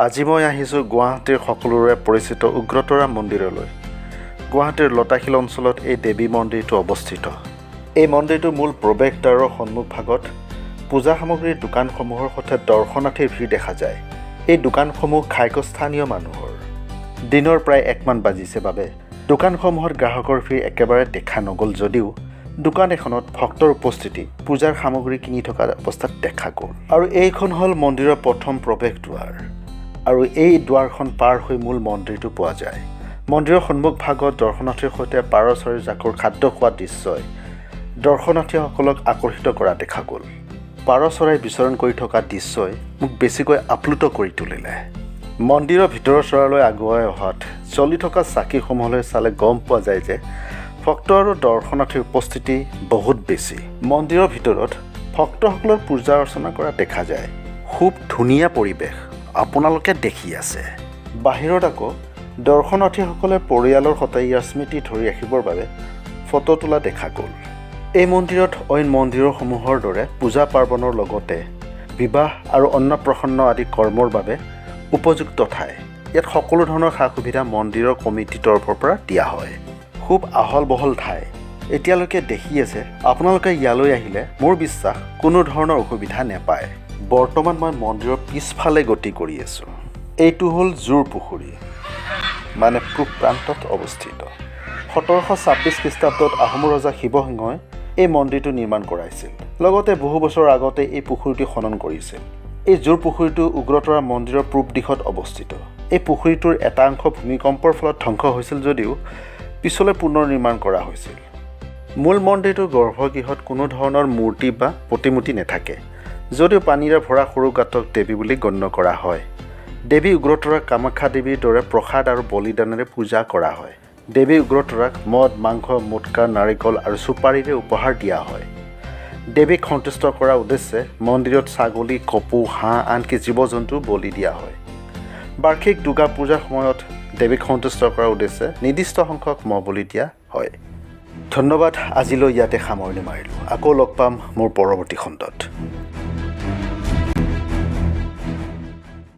আজি মই আহিছোঁ গুৱাহাটীৰ সকলোৰে পৰিচিত উগ্ৰতৰা মন্দিৰলৈ। গুৱাহাটীৰ লতাশিল অঞ্চলত এই দেৱী মন্দিৰটো অৱস্থিত। এই মন্দিৰটোৰ মূল প্ৰৱেশদ্বাৰৰ সন্মুখভাগত পূজা সামগ্ৰীৰ দোকানসমূহৰ সৈতে দৰ্শনাৰ্থীৰ ভিৰ দেখা যায়। এই দোকানসমূহ ঘাইকৈ স্থানীয় মানুহৰ। দিনৰ প্ৰায় 1মান বাজিছে বাবে দোকানসমূহত গ্ৰাহকৰ ভিৰ একেবাৰে দেখা নগ'ল যদিও দোকান এখনত ভক্তৰ উপস্থিতি পূজাৰ সামগ্ৰী কিনি থকা অৱস্থাত দেখা গ'ল। আৰু এইখন হ'ল মন্দিৰৰ প্ৰথম প্ৰৱেশদ্বাৰ আৰু এই দুৱাৰখন পাৰ হৈ মূল মন্দিৰটো পোৱা যায়। মন্দিৰৰ সন্মুখভাগত দৰ্শনাৰ্থীৰ সৈতে পাৰ চৰাইৰ জাকৰ খাদ্য খোৱা দৃশ্যই দৰ্শনাৰ্থীসকলক আকৰ্ষিত কৰা দেখা গ'ল। পাৰ চৰাই বিচৰণ কৰি থকা দৃশ্যই মোক বেছিকৈ আপ্লুত কৰি তুলিলে। মন্দিৰৰ ভিতৰৰ চৰালৈ আগুৱাই অহাত জ্বলি থকা চাকিসমূহলৈ চালে গম পোৱা যায় যে ভক্ত আৰু দৰ্শনাৰ্থীৰ উপস্থিতি বহুত বেছি। মন্দিৰৰ ভিতৰত ভক্তসকলৰ পূজা অৰ্চনা কৰা দেখা যায়। খুব ধুনীয়া পৰিৱেশ আপোনালোকে দেখি আছে। বাহিৰত আকৌ দৰ্শনাৰ্থীসকলে পৰিয়ালৰ সৈতে ইয়াৰ স্মৃতি ধৰি ৰাখিবৰ বাবে ফটো তোলা দেখা গ'ল। এই মন্দিৰত অইন মন্দিৰসমূহৰ দৰে পূজা পাৰ্বণৰ লগতে বিবাহ আৰু অন্নপ্ৰসন্ন আদি কৰ্মৰ বাবে উপযুক্ত ঠাই। ইয়াত সকলো ধৰণৰ সা সুবিধা মন্দিৰৰ কমিটিৰ তৰফৰ পৰা দিয়া হয়। খুব আহল বহল ঠাই এতিয়ালৈকে দেখি আছে আপোনালোকে। ইয়ালৈ আহিলে মোৰ বিশ্বাস কোনো ধৰণৰ অসুবিধা নাপায়। বৰ্তমান মই মন্দিৰৰ পিছফালে গতি কৰি আছোঁ। এইটো হ'ল জোৰ পুখুৰী, মানে পূব প্ৰান্তত অৱস্থিত। 1726 খ্ৰীষ্টাব্দত আহোম ৰজা শিৱসিংহই এই মন্দিৰটো নিৰ্মাণ কৰাইছিল। লগতে বহু বছৰৰ আগতে এই পুখুৰীটো খনন কৰিছিল। এই জোৰ পুখুৰীটো উগ্ৰতৰা মন্দিৰৰ পূব দিশত অৱস্থিত। এই পুখুৰীটোৰ এটা অংশ ভূমিকম্পৰ ফলত ধ্বংস হৈছিল যদিও পিছলৈ পুনৰ নিৰ্মাণ কৰা হৈছিল। মূল মন্দিৰটোৰ গৰ্ভগৃহত কোনো ধৰণৰ মূৰ্তি বা প্ৰতিমূৰ্তি নাথাকে যদিও পানীৰে ভৰা সৰু গাঁতক দেৱী বুলি গণ্য কৰা হয়। দেৱী উগ্ৰতৰাক কামাখ্যা দেৱীৰ দৰে প্ৰসাদ আৰু বলিদানেৰে পূজা কৰা হয়। দেৱী উগ্ৰতৰাক মদ, মাংস, মোদকা, নাৰিকল আৰু চুপাৰীৰে উপহাৰ দিয়া হয়। দেৱীক সন্তুষ্ট কৰাৰ উদ্দেশ্যে মন্দিৰত ছাগলী, কপৌ, হাঁহ, আনকি জীৱ জন্তু বলি দিয়া হয়। বাৰ্ষিক দুৰ্গা পূজাৰ সময়ত দেৱীক সন্তুষ্ট কৰাৰ উদ্দেশ্যে নিৰ্দিষ্ট সংখ্যক ম'হ বলি দিয়া হয়। ধন্যবাদ, আজিলৈ ইয়াতে সামৰণি মাৰিলোঁ। আকৌ লগ পাম মোৰ পৰৱৰ্তী খণ্ডত।